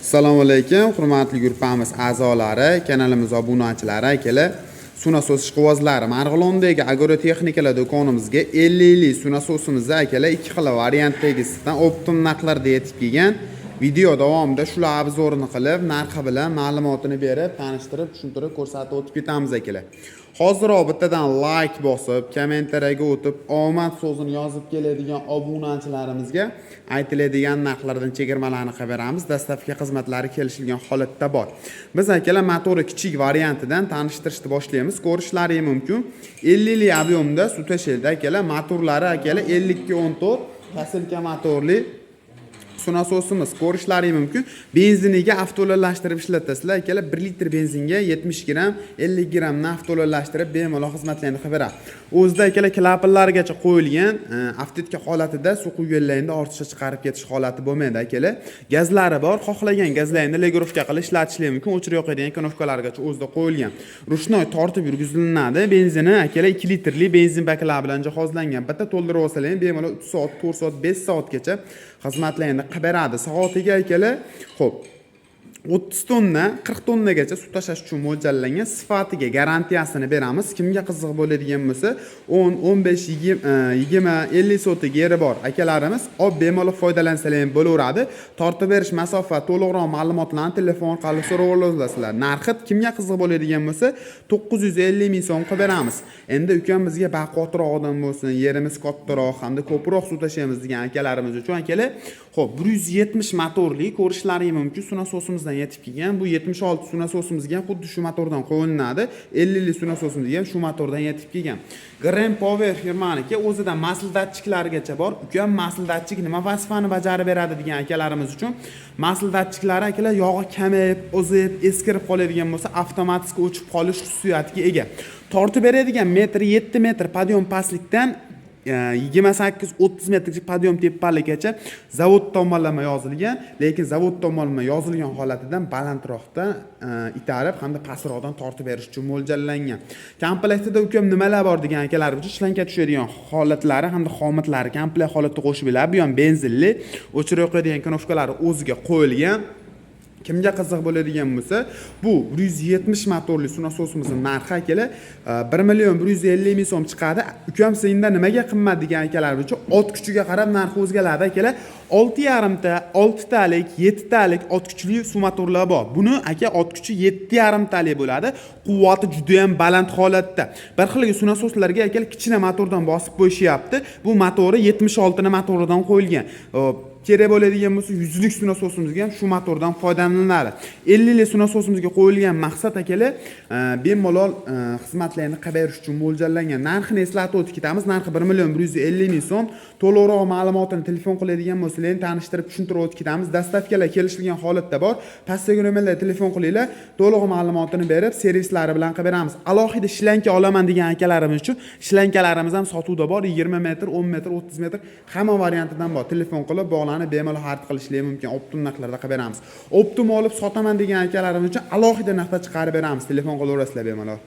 Assalomu alaykum, hurmatli guruhimiz a'zolari, kanalimiz obunachilari, akalar. Suv nasos ishqibozlari, Marg'ilondagi agrotexnikalar do'konimizga 50 yillik suv nasosimizni, akalar, ikki xil variantdagisidan оптом narxlarda yetib kelgan. Video davomida shular обзор ini qilib, narxi bilan ma'lumotini berib, tanishtirib, tushuntirib, ko'rsatib o'tib ketamiz, akalar. Hoziroq bittadan layk bosib, kommentariyaga o'tib, omad so'zini yozib keladigan obunachilarimizga aytiladigan narxlardan chegirmalarni qilib beramiz. Доставка xizmatlari kelishilgan holatda bor. Biz, akalar, motori kichik variantidan tanishtirishni boshlaymiz. Ko'rishlari mumkin. 50 lik объем da suv tashlaydi, akalar. Motorlari, akalar, 52 14 косилка motorli suv nasosimiz, ko'rishlari mumkin. Benziniga avtoulonlashtirib ishlatasizlar, akalar. 1 litr benzinga 70 gramm, 50 grammdan avtoulonlashtirib, bemalol xizmatlarni qilib beradi. O'zida, akalar, klapanlargacha qo'yilgan, автоотводка holatida suv quyganlarida ortiqcha chiqarib ketish holati bo'lmaydi, akalar. Gazlari bor, xohlagan gazlarni регулировка qilib ishlatishlik mumkin. O'chirib yoqadigan knopkalargacha o'zida qo'yilgan. Ручной tortib yurgizilinadi. Benzini, akalar, 2 litrli benzin baklar bilan jihozlangan. Bitta to'ldirib olsalar ham bemalol 3 soat, 4 soat, 5 soatgacha xizmatlarni qilib beradi. Soatiga, akalar, xo'p, 30 tonna, 40 tonnagacha suv tashlash uchun mo'ljallangan, sifatiga garantiyasini beramiz. Kimga qiziq bo'ladigan bo'lsa, 10, 15, 20, 50 sotik yeri bor akalarimiz olib bemalol foydalansalar ham bo'laveradi. Tortib berish, masofa, to'liqroq ma'lumotlarni telefon orqali so'rab olasizlar. Narxi kimga qiziq bo'ladigan bo'lsa, 950 ming so'm qilib beramiz. Endi ukam, bizga baquvvatroq odam bo'lsin, yerimiz kattaroq hamda ko'proq suv tashlaymiz degan akalarimiz uchun, akalar, xo'p, 170 motorli, ko'rishlari mumkin, suv nasosimizdan yetib kelgan. Bu 76 suv nasosimizga ham xuddi shu motordan qo'yiladi. 50 lik suv nasosimizga ham shu motordan yetib kelgan. Grand Power firmaniki, o'zida масла datchiklargacha bor. Ukam, масла datchik nima vazifani bajarib beradi degan akalarimiz uchun, масла datchiklari, akalar, yog'i kamayib, o'zib, eskirib qoladigan bo'lsa, avtomatik o'chib qolish xususiyatiga ega. Tortib beradigan metri 7 metr подъём pastlikdan 28-30 metrgacha подъём tepalikgacha zavod tomonlama yozilgan, lekin zavod tomonlama yozilgan holatidan balandroqdan itarib hamda pastroqdan tortib berish uchun mo'ljallangan. Komplektida, ukam, nimalar bor degan akalar uchun, shlanka tushadigan holatlari hamda xomitlari komplekt holatda qo'shib beriladi. Bu ham benzinli, o'chirib yoqadigan knopkalari o'ziga qo'yilgan. Kimga qiziq bo'ladigan bo'lsa, bu 170 motorli suv nasosimizni narxi, akalar, 1 150 000 so'm chiqadi. Ukam, senda nimaga qimmat degan akalar uchun, ot kuchiga qarab narxi o'zgaradi, akalar. 6,5 ta, oltitalik, yettitalik ot kuchli suv motorlar bor. Buni, aka, ot kuchi 7,5 talik bo'ladi, quvvati judayam baland holatda. Bir xil suv nasoslarga, akalar, kichkina motordan bosib qo'yishyapti. Bu motori 76ni motoridan qo'yilgan. Hop, kerak bo'ladigan bo'lsa, 100 lik suv nasosimizga ham shu motordan foydalaniladi. 50 lik suv nasosimizga qo'yilgan maqsad, akalar, bemalol xizmatlarni qilib berish uchun mo'ljallangan. Narxini eslatib o'tib ketamiz. Narxi 1 150 000 so'm. To'liqroq ma'lumotini telefon qiladigan bo'lsalar, tanishtirib, tushuntirib o'tib ketamiz. Доставка lar kelishilgan holatda bor. Pastdagi nomerlarga telefon qilinglar, to'liq ma'lumotini berib, servislari bilan qilib beramiz. Alohida shlanka olaman degan akalarimiz uchun shlankalarimiz ham sotuvda bor. 20 metr, 10 metr, 30 metr, hamma variantidan bor. Telefon qilib bog'lanib, bemalol xarid qilishlari mumkin. Оптом narxlarda qilib beramiz. Оптом olib sotaman degan akalarimiz uchun alohida narxda chiqarib beramiz. Telefon qilaverasizlar bemalol.